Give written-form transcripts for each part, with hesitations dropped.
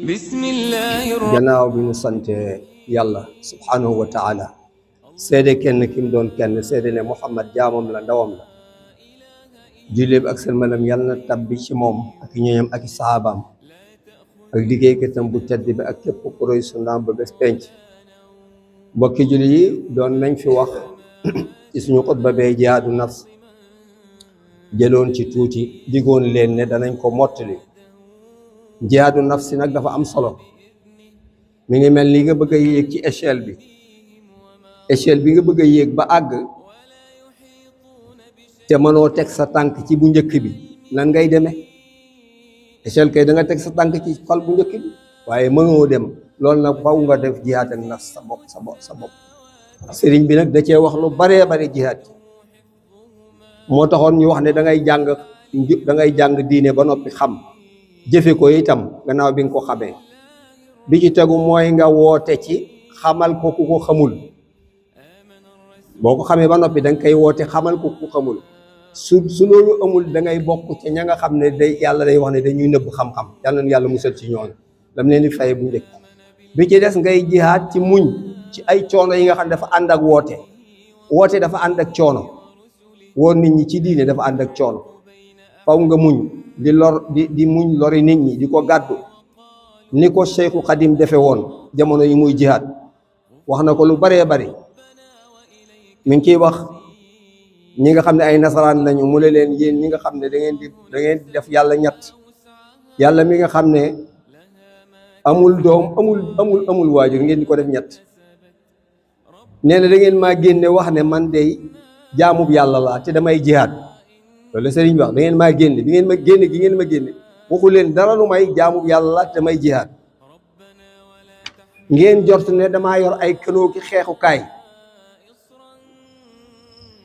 bismillahi gannaaw bi ñu sante yàlla subhanahu wa taala seede kenn ki mu doon kenn seede ne Muhammad jaamam la ndawam la jullit bi ak sëlmalam yàlla na tabbi ci moom ak ñoñam ak sahabaam ak liggéeykatam bu tedd bi ak képp ku roy sunnaam ba bés penc mbokki jullit yi doon nañ fi wax ci suñu xutba bee jihaadu nafs jëloon ci tuuti digoon leen ne danañ ko mottali jihaadu nafsi nag dafa am solo mi ngi mel ni nga bëgg a yéeg ci échelle bi nga bëgg a yéeg ba àgg te mënoo teg sa tànk ci bu njëkk bi nan ngay demee échelle kay da nga teg sa tànk ci xol bu njëkk bi waaye mënoo dem loolu nag faw nga def jihaad ak nafs sa bopp sëriñ bi nag da cee wax lu baree bari jihaad moo taxoon ñu wax ne da ngay jàng diine ba noppi xam jëfe ko itam gannaaw bi nga ko xamee bi ci tegu mooy nga woote ci xamal ko ku ko xamul boo ko xamee ba noppi da nga koy woote xamal ko ku xamul su loolu amul da ngay bokk ci ña nga xam ne yàlla day wax ne dañuy nëbb xam-xam yàlla na yàlla musal ci ñoom dam leen di faye bu njëkk bi ci des ngay jihaad ci muñ ci ay coono yi nga xam ne dafa ànd ak woote dafa ànd ak coono woo nit ñi ci diine dafa ànd ak coono faw nga muñ di muñ lori nit ñi di ko gàddu ni ko Seexu Xadim defe woon jamono yi muy jihaad wax na ko lu baree bari mi ngi ciy wax ñi nga xam ne ay nasaraan lañu mu ne leen yéen ñi nga xam ne da ngeen di def yàlla ñett yàlla mi nga xam ne amul doom amul waajur ngeen di ko def ñett nee na da ngeen maa génne wax ne man dey jaamub yàlla laa te damay jihaad loolu la sëriñ bi wax da ngeen maa génne bi ngeen ma génne gi ngeen ma génne waxu leen dara lu may jaamub yàlla laa te damay jihaad ngeen jort ne damaa yor ay kënoo ki xeexukaay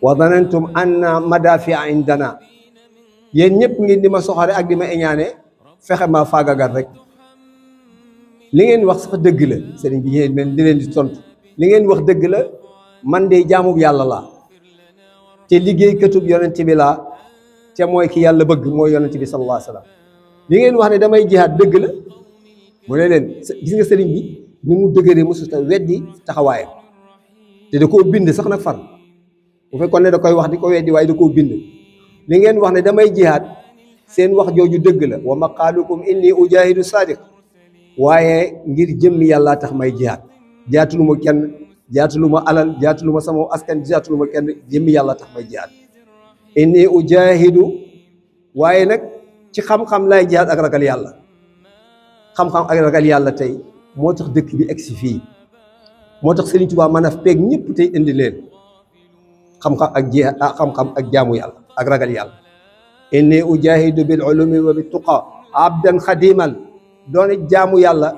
wa danantum anna madafia indana yéen ñëpp ngeen di ma soxore ak di ma eñaane fexe ma faagagal rek li ngeen wax sax dëgg la sëriñ bi yéen men di leen di tontu li ngeen wax dëgg la man de jaamub yàlla laa te liggéey këtub yonent bi laa te mooy ki yàlla bëgg mooy yonent bi sallallahu alayhi wa sallam li ngeen wax ne damay jihaad dëgg la mu ne leen gis nga sëriñ bi ni mu dëgëree mosuta weddi taxawaayam te da koo bind sax nag far bu fekkoon ne da koy wax di ko weddi waaye da koo bind li ngeen wax ne damay jihaad seen wax jooju dëgg la wa maqaalukum inni ujahidu sadiq waaye ngir jëmmi yàlla tax may jihaad jaatulu ma kenn jaatulu ma alal jaatulu ma sama askan jaatulu ma kenn jëmmi yàlla tax may jihaad inni ujahidu waaye nag ci xam-xam laay jihaad ak ragal yàlla xam-xam ak ragal yàlla tey moo tax dëkk bi egsi fii moo tax Sëriñ Tuubaa mën a peeg ñëpp tey indi leen xam-xam ak jihaad xam-xam ak jaamu yàlla ak ragal yàlla inni ujahidu bil ulumi wa bit tuqa abdan xadimal dooni jaamu yàlla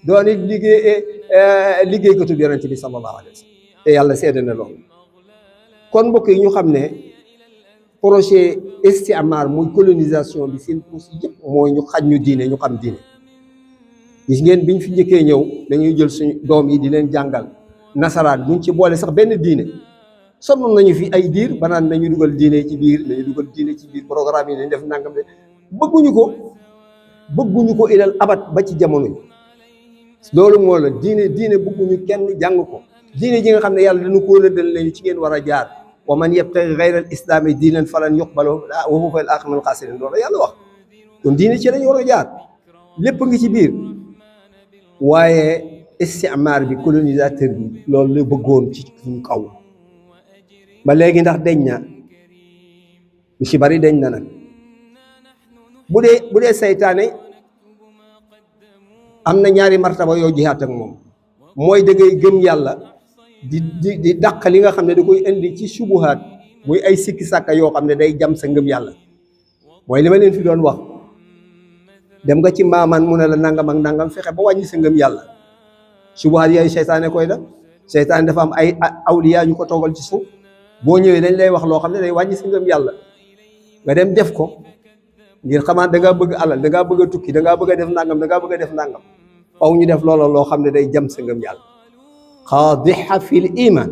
dooni liggéey ko tub yonente bi sallallahu alayhi wa sallam te yàlla seede na loolu kon mbokk yi ñu xam ne projet istimar muy colonisation bi seen pousse yëpp mooy ñu xaj ñu diine ñu xam diine gis ngeen biñ fi njëkkee ñëw dañuy jël suñu doom yi di leen jàngal nasaraan buñ ci boole sax benn diine sonn nañu fi ay diir ba naan nañu dugal diine ci biir programme yi dañu def nangam de bëgguñu ko ilal abat ba ci jamono yi loolu moo la diine bëgguñu kenn jàng ko diine ji nga xam ne yàlla dañu koo rëddal lañu ci ngeen war a jaar wa man yabtaghi ghayra al islami diinan falan yuqbala wa huwa fil aaxirati minal xaasiriin loolu yàlla wax kon diine ci lañu war a jaar lépp ngi ci biir waaye istimaar bi colonisateur bi loolu la bëggoon ci suñu kaw ba léegi ndax deñ na lu ci bari deñ na nag bu dee saytaane am na ñaari martaba yoo jihaat ak moom mooy da ngay gëm yàlla di dàq li nga xam ne da koy indi ci subuhaat muy ay sikki sàkka yoo xam ne day jam sa ngëm yàlla mooy li ma leen fi doon wax dem nga ci maamaan mu ne la nangam ak nangam fexe ba wàññi sa ngëm yàlla subuhaat yooyu seytaane koy def seytaane dafa am ay awliya ñu ko toogal ci suuf boo ñëwee dañ lay wax loo xam ne day wàññi sa ngëm yàlla nga dem def ko ngir xamaat da ngaa bëgg alal da ngaa bëgg a tukki da ngaa bëgg a def nangam da ngaa bëgg a def nangam faw ñu def loola loo xam ne day jam sa ngëm yàlla xaadixa fil iman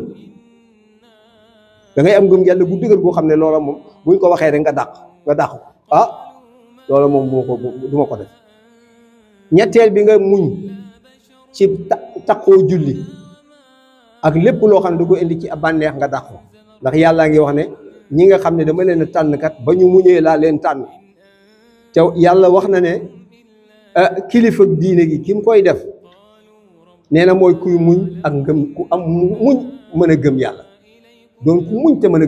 da ngay am ngëm yàlla gu dëgër goo xam ne loola moom buñ ko waxee rek nga dàq ko loola moom du ma ko def ñetteel bi nga muñ ci takkoo julli ak lépp loo xam ne da ko indi ci bànneex nga dàqu ndax yàllaa ngi wax ne ñi nga xam ne dama leen a tànn kat ba ñu muñee laa leen tànn te yàlla wax na ne kilifa diine gi ki mu koy def nee na mooy kuy muñ ak ngëm ku am muñ mën a gëm yàlla doon ku muñ te mën a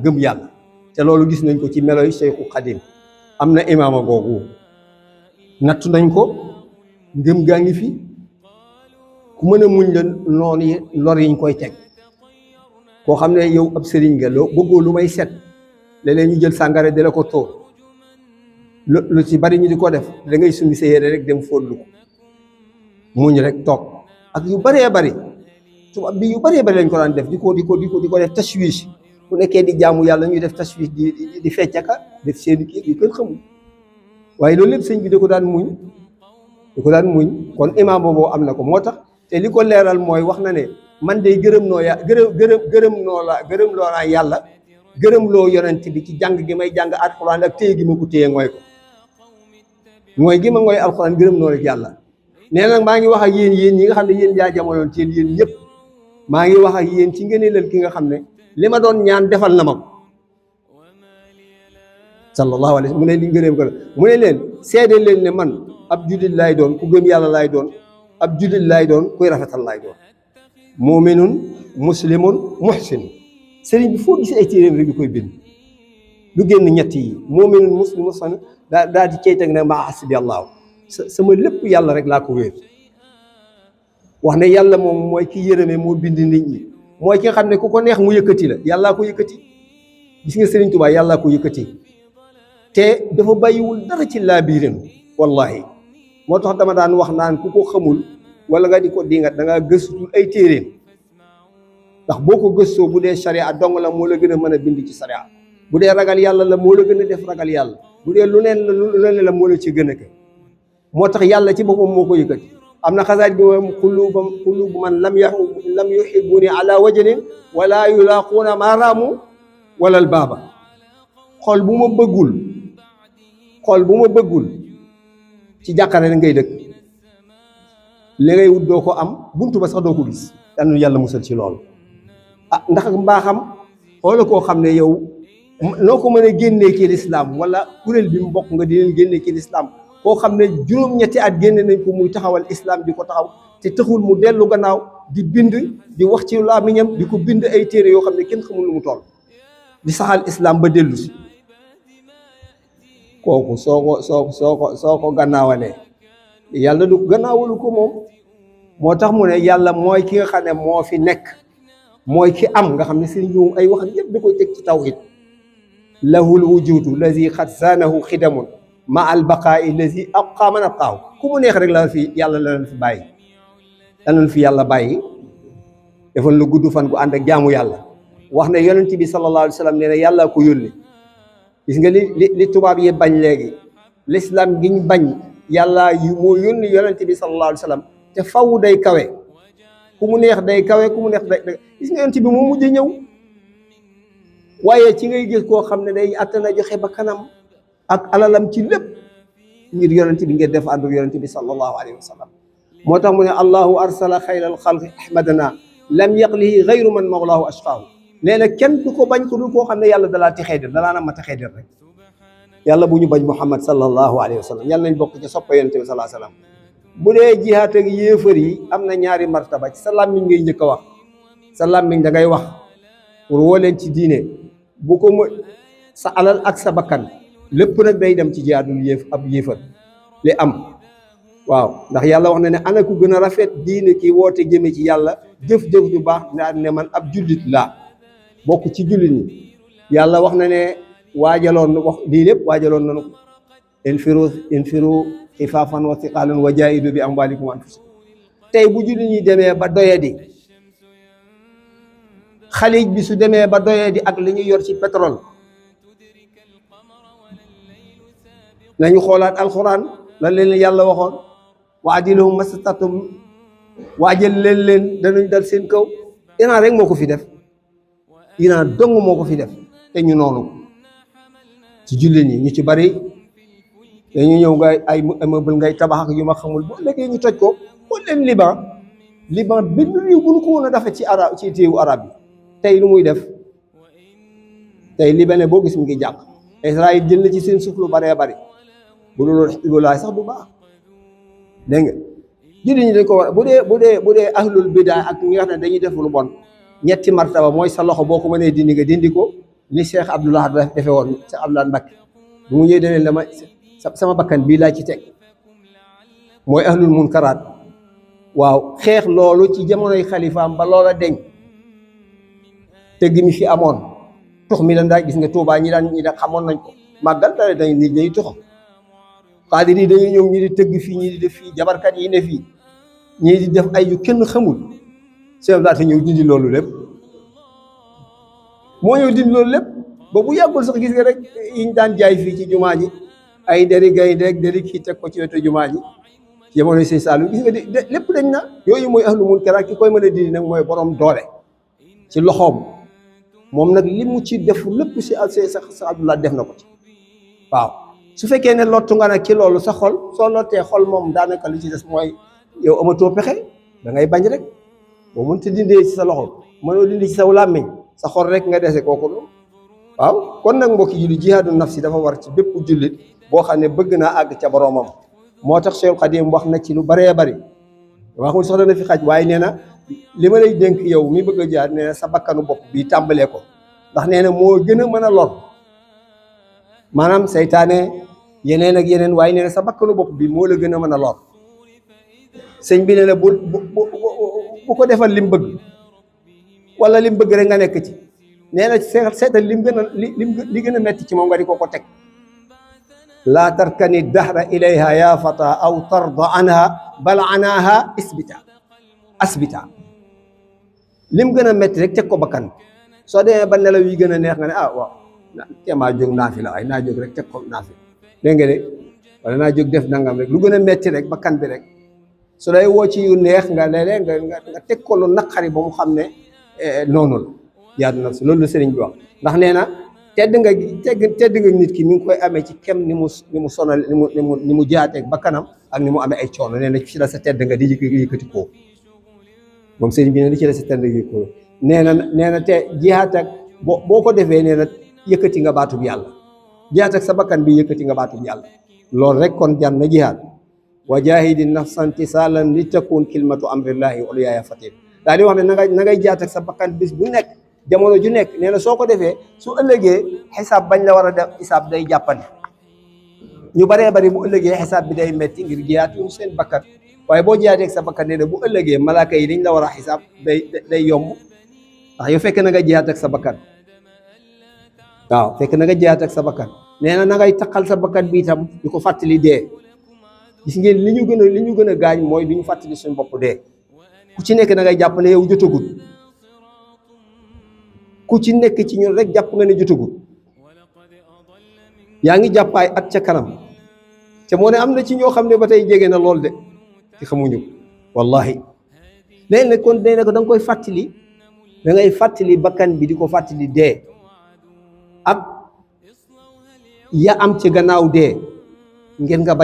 gëm yàlla te loolu gis nañ ko ci meloy Seexu Xadim am na imaama googu nattu nañ ko ngëm gaa ngi fi ku mën a muñ la noonu yi lor yiñ koy teg koo xam ne yow ab sëriñ nga loo bëggoo lu may set léeg-léeg ñu jël sàngara di la ko tóor lu ci bari ñu di ko def da ngay summi sa yére rek dem fóotlu ko muñ rek toog ak yu bëree bëri tubaab bi yu bëree bëri lañ ko daan def di ko def tashwish bu nekkee di jaamu yàlla ñuy def tashwish di feccaka def seeni kii yu kenn xamul waaye loolu lépp sëñ bi da ko daan muñ kon imaam boobu am na ko moo tax te li ko leeral mooy wax na ne man de gërëm loo naa yàlla gërëm loo yonent bi ci jàng gi may jàng alxuraan ak téye gi ma ko téye ngooy ko mooy gi ma ngooy alxuraan gërëm loo rek yàlla nee nag maa ngi wax ak yéen ñi nga xam ne yéen yaa jamonoon ci yéen ñëpp maa ngi wax ak yéen ci ngëneelal ki nga xam ne li ma doon ñaan defal na ma ko sallallahu alayhi mu ne li ngërëm ko mu ne leen seede leen ne man ab jullit laay doon ku gëm yàlla laay doon ab jullit laay doon kuy rafetal laay doon muminun muslimun muhsin sëriñ bi foo gis ay téeréem rek di koy bind lu génn ñett yi muminun muslimun muhsin daal di cey teg ne maa hasbi allahu sama lépp yàlla rek laa ko wéer wax ne yàlla moom mooy ki yërëme moo bind nit ñi mooy ki nga xam ne ku ko neex mu yëkkati la yàllaa ko yëkkati gis nga Sëriñ Tuubaa yàllaa ko yëkkati te dafa bàyyiwul dara ci laabiiram wallahi moo tax dama daan wax naan ku ko xamul wala nga di ko dingat da ngaa gëstu ay téeréem ndax boo ko gëstoo bu dee sharia dong la moo la gën a mën a bind ci sharia bu dee ragal yàlla la moo la gën a def ragal yàlla bu dee lu neen la moo la ci gën a ke moo tax yàlla ci boppam moo ko yëkkati am na xasaaj bi moom qulubu man lam yuhibbuni ala wajnin wala yulaquuna ma raamu wala al baaba xol bu ma bëggul ci jàkkaare la ngay dëkk li ngay wut doo ko am buntu ba sax doo ko gis yàlla musal ci loolu ndax mbaaxam xoola koo xam ne yow noo ko mën a génnee ci lislaam wala kuréel bi mu bokk nga di leen génnee ci lislaam koo xam ne juróom-ñetti at génne nañ ko muy taxawal islam di ko taxaw te taxul mu dellu gannaaw di bind di wax ci làmmiñam di ko bind ay téere yoo xam ne kenn xamul lu mu toll di saxal islam ba dellu si kooku soo ko gannaawalee yàlla du gannaawalu ko moom moo tax mu ne yàlla mooy ki nga xam ne moo fi nekk mooy ki am nga xam ne sëriñ bi moom ay wax yëpp da koy teg ci tawhid lahul wujudu lazi xat zaanahu xidamun ma al baqaa'i lazi abqaa man abqaahu ku mu neex rek la fi yàlla la leen fi bàyyi danañ fi yàlla bàyyi defal la gudd fan gu ànd ak jaamu yàlla wax ne yonent bi sallallahu alayhi wa sallam nee na yàlla ko yónni gis nga li tubaab yi bañ léegi l'islam gi ñu bañ yàlla moo yónni yonent bi sallallahu alayhi wa sallam te faw day kawe ku mu neex day kawe ku mu neex day gis nga yonent bi moo mujj ñëw waaye ci ngay gis koo xam ne day attana joxe ba kanam ak alalam ci lépp ngir yonent bi ngeen def ànd ak yonent bi sallallahu alayhi wa sallam moo tax mu ne allahu arsala xayral xalqi ahmadana lam yaqlihi gayru man mawlaahu ashqaahu nee na kenn du ko bañ ko dul koo xam ne yàlla dalaa texee dir dalaa na ma texee dir rek yàlla bu ñu bañ muhammad sallallahu alayhi wa sallam yàlla nañ bokk ci soppa yonent bi sallallahu alayhi wa sallam bu dee jihaat ak yéefar yi am na ñaari martaba ci sa làmmiñ ngay njëkk a wax sa làmmiñ da ngay wax pour woo leen ci diine bu ko mu sa alal ak sa bakkan lépp nag day dem ci jihaadul ab yéefar li am waaw ndax yàlla wax na ne ana ku gën a rafet diine ki woote jëme ci yàlla jëf-jëf ju baax naa ne man ab jullit laa bokk ci jullit ñi yàlla wax na ne waajaloon wax lii lépp waajaloon nañu ko infiru xifaafan wa siqaalan wa jaahidu bi amwaalikum wa anfusikum tey bu jullit ñi demee ba doyadi xalij bi su demee ba doyadi ak li ñuy yor ci pétrole nañu xoolaat alxuraan lan leen yàlla waxoon waajilhum mastata'tum waajal leen danañ dal seen kaw Iran rek moo ko fi def Iran dong moo ko fi def te ñu noonu ci jullit ñi ñu ci bari dañu ñëw nga ay immeuble ngay tabax ak yu ma xamul boo léegi ñu toj ko. xool leen Liban benn réew bu ñu ko woon a dafa ci arab ci téewu arab yi tey lu muy def tey libanais boo gis mu ngi jàpp Israël jël na ci seen suuf lu baree bari bu dul Hizbullah sax du baax dégg nga jullit ñi dañ ko war bu dee ahlul bidaa ak ñi nga xam ne dañuy def lu bon ñetti martaba mooy sa loxo boo ko mënee dindi nga dindi ko ni Cheikh Abdoulaye defee woon Cheikh Abdoulaye Mbacké bu mu ñëwee deneen dama sama bakkan bii laa ci teg mooy ahlul munkaraat waaw xeex loolu ci jamonoy xalifaam ba loola deñ tëgg mi fi amoon tux mi lan daa gis nga Tuubaa ñi daan xamoon nañ ko màggal dara dañ nit ñi tux xaadir yi dañuy ñëw ñi di tëgg fii ñi di def fii jabarkat yi ne fii ñii di def ay yu kenn xamul seen daata ñëw dindi loolu lépp moo ñëw dindi loolu lépp ba bu yàggul sax gis nga rek yiñ daan jaay fii ci jumaa ji ay deri gaynde ak deri kii teg ko ci wetu jumaa ji jamono Sëñ Saalu gis nga lépp dañ na yooyu mooy ahlu munkar ki koy mën a dindi nag mooy borom doole ci loxoom moom nag li mu ci def lépp si sa Abdullah def na ko ci waaw su fekkee ne lottu nga nag ci loolu sa xol soo lottee xol moom daanaka li ci des mooy yow amatoo pexe da ngay bañ rek boo mënta dindee ci sa loxo mënoo dindi ci saw làmmiñ sa xol rek nga dese kooku loolu waaw kon nag mbokki julli jihaadu nafsi dafa war ci bépp jullit boo xam ne bëgg naa àgg ca boroomam moo tax Cheikhul Khadim wax na ci lu baree bari waxul sax dana fi xaj waaye nee na li ma lay dénk yow mi bëgg a jaar nee na sa bakkanu bopp bi tàmbalee ko ndax nee na moo gën a mën a lor maanaam seytaane yeneen ak yeneen waaye nee na sa bakkanu bopp bi moo la gën a mën a lor sëñ bi nee na bu ko defal lim bëgg wala lim bëgg rek nga nekk ci nee na seetal lim gën a li gën a metti ci moom nga di ko teg laa tarkani dahra ilayha ya fata aw tarda anha bal anaha asbita lim gën a metti rek teg ko bakkan soo demee ba nelaw yi gën a neex nga ne waaw teemaa jóg naafi la waaye naa jóg rek teg ko naafi dégg nga de wala naa jóg def nangam rek lu gën a metti rek bakkan bi rek su day woo ci yu neex nga léeg-léeg nga teg ko lu naqari ba mu xam ne noonu la yaadu nag si loolu la sëriñ bi wax ndax nee na tedd nga nit ki mi ngi koy amee ci kem ni mu sonal ni mu jaateeg bakkanam ak ni mu amee ay coono nee na ci la sa tedd nga di yëkkati koo moom sëriñ bi ne di ci la sa tedd nga yëkkati koo nee na te jihaat ak boo ko defee nee na yëkkati nga baatub yàlla jihaat ak sa bakkan bi yëkkati nga baatub yàlla loolu rek kon jar na jihaat wa jahidi nafsan tisalan li takun kilmatu amrillahi ulyaaya fatib daal di wax ne na ngay jihaat ak sa bakkan bis bu nekk jamono ju nekk nee na soo ko defee su ëllëgee xisaab bañ la war a def xisaab day jàppandi ñu baree bari bu ëllëgee xisaab bi day metti ngir jiyaatu seen bakkan waaye boo jiyaatee ak sa bakkan nee na bu ëllëgee malaaka yi dañ la war a xisaab day yomb ndax yow fekk na nga jiyaat ak sa bakkan waaw fekk na nga jiyaat ak sa bakkan nee na ngay taqal sa bakkan bi itam di ko fàttali dee gis ngeen li ñu gën a gaañ mooy du ñu fàttali suñu bopp dee ku ci nekk na ngay jàpp ne yow jotagul ku ci nekk ci ñun rek jàpp nga ne jotagul yaa ngi jàppaay at ca kanam te moo ne am na ci ñoo xam ne ba tey jege na lool de te xamuñu wallahi léegi nag kon day ne ko da nga koy fàttali da ngay fàttali bakkan bi di ko fàttali dee ak ya am ci gannaaw dee ngir nga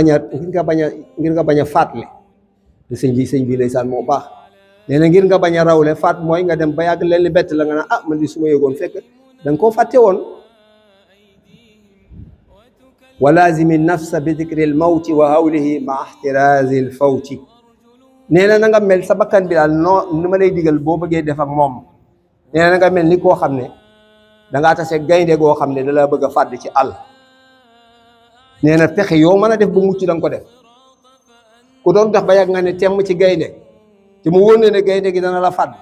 bañ a faatle te sëñ bi ndeysaan moo baax nee na ngir nga bañ a rawle faat mooy nga dem ba yàgg leen li bett la nga naan man di su ma yëgoon fekk da nga koo fàtte woon wa lazimi nafsa bi dikri l mawti wa hawlihi ma ihtirazi l fawti nee na nga mel sa bakkan bi daal ni ma lay digal boo bëggee def ak moom nee na nga mel ni koo xam ne dangaa tase gaynde goo xam ne da la bëgg a fàdd ci àll nee na pexe yoo mën a def ba mucc da nga ko def ku doon dox ba yàgg nga ne temm ci gaynde te mu wóor ne gaynde gi dana la fàdd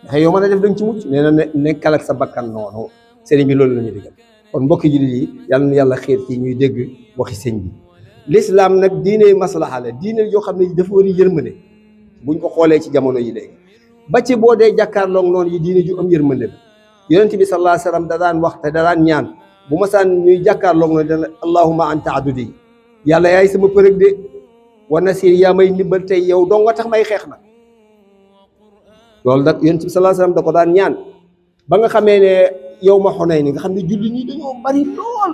pexe yoo mën a def da nga ci mucc nee na nekkal ak sa bakkan noonu sëriñ bi loolu la ñu digal kon mbokki jullit yi yàlla na yàlla xiir ci ñuy dégg waxi sëñ bi l'islam nag diine maslaha la diine yoo xam ne dafa war a yërmande buñ ko xoolee ci jamono yi léegi ba ci boo dee jàkkaarloog noonu yi diine ju am yërmande la yonent bi sallallahu alayhi wa sallam da daan wax te da daan ñaan bu ma saan ñuy jàkkaarloog noonu dana allahumma anta adudi yàlla yaay sama përëg de wa nasir yaa may ndimbal tey yow dong nga tax may xeex nag loolu nag yonent bi sallallahu alayhi wa sallam da ko daan ñaan ba nga xamee ne yow ma Xunayn nga xam ne jullit ñi dañoo bari lool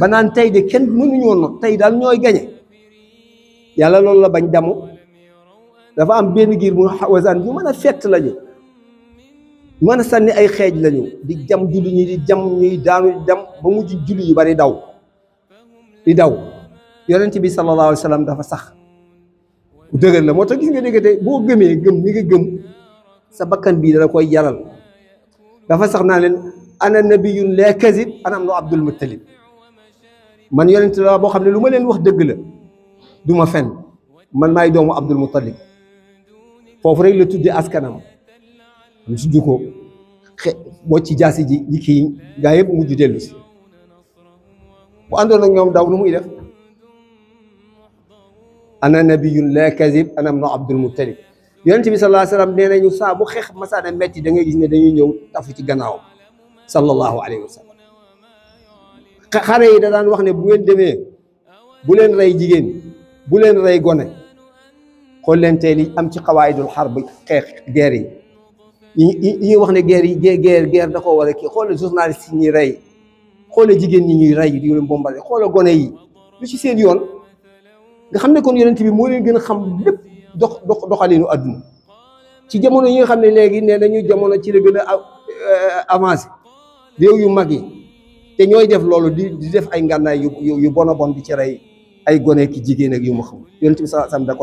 ba naan tey de kenn mënuñoo not tey daal ñooy gañe yàlla loolu la bañ damu. dafa am benn giir mu Hawazan ñu mën a fett lañu mën a sànni ay xeej lañu di jam julli ñi di jam ñuy daanu di dem ba mujj julli yu bari daw di daw yonent bi sallallahu alayhi wa sallam dafa sax bu dëgër la moo tax gis nga déggate boo gëmee gëm ni nga gëm sa bakkan bii dala koy jaral dafa sax naa leen ana nabiyun la kazib ana am no Abdul Muttalib man yonent la boo xam ne lu ma leen wax dëgg la du ma fen man maay doomu Abdul Muttalib foofu rek la tuddee askanam ñu tudd ko moo ci jaasi ji di kii gaa yëpp mujj dellu si bu àndoon ak ñoom daw nu muy def ana nabiyun la kazib ana am no Abdul Muttalib yonent bi sallallahu alayhi wa sallam nee nañu saa bu xeex masaana metti da ngay gis ne dañuy ñëw tafu ci gannaaw sallallahu alayhi wa sallam xare yi da daan wax ne bu ngeen demee bu leen rey jigéen bu leen rey gone xool leen tey li am ci xawaayidul xarb xeex guerre yi ñuy wax ne guerre da koo war a kii xoolal journaliste yi ñuy rey xoolal jigéen ñi ñuy rey di leen bombardé xoolal gone yi lu ci seen yoon nga xam ne kon yonent bi moo leen gën a xam lépp doxalinu àdduna ci jamono yi nga xam ne léegi nee nañu jamono ci la gën a avancé réew yu mag yi te ñooy def loolu di def ay ngànnaay yu bon a bon di ci rey ay gone ki jigéen ak yu ma xam yonent bi sallallahu alayhi wasallam da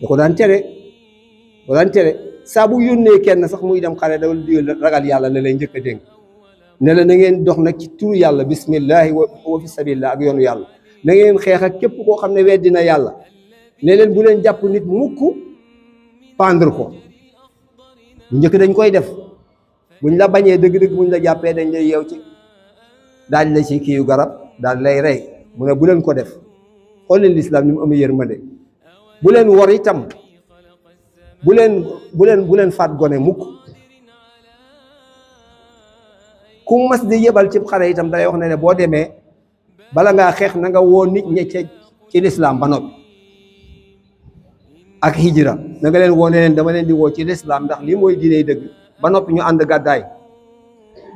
ko daan tere saa bu yónnee kenn sax muy dem xare da digal ragal yàlla la lay njëkk a dénk ne la na ngeen dox nag ci turu yàlla bismillahi wa fi sabilillah ak yoonu yàlla na ngeen xeex ak képp koo xam ne weddina yàlla ne leen bu leen jàpp nit mukk pendre ko bu njëkk dañ koy def buñ la bañee dëgg-dëgg buñ la jàppee dañ lay yeew ci daal la ci kiiyu garab daal lay rey mu ne bu leen ko def xool leen lislaam ni mu amee yërmande bu leen wor itam bu leen faat gone mukk ku mas di yebal ci xare itam dalay wax ne boo demee bala ngaa xeex na nga woo nit ñi ci lislaam ba noppi ak hijra na nga leen woo ne leen dama leen di woo ci lislaam ndax lii mooy diiney dëgg ba noppi ñu ànd gàddaay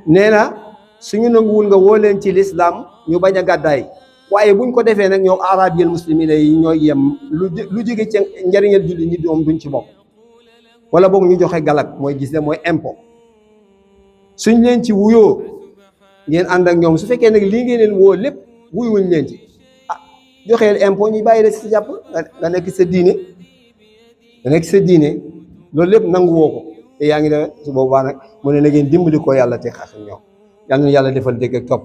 nee na suñu nanguwul nga woo leen ci lislaam ñu bañ a gàddaay waaye buñ ko defee nag ñoom arabiyal muslimina yi ñooy yem lu jóge ci njariñal julli ñi doom duñ ci bokk wala boog ñu joxe galak mooy gis ne mooy impôt suñ leen ci wuyoo ngeen ànd ak ñoom su fekkee nag lii ngeen leen woo lépp wuyuwuñ leen ci joxeel impôt ñu bàyyi la si jàpp nga nekk sa diine loolu lépp nangu woo ko te yaa ngi demee su boobaa nag mu ne na ngeen dimbali ko yàlla te xeex ak ñoom yal na yàlla defal dégg ak topp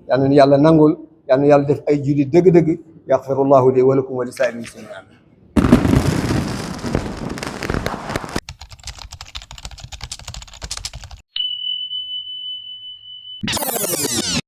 yal na yàlla nangul yal na yàlla def ay julli dëgg-dëgg yaxfirullahu li wa lakum wa li saa'iril muslimiin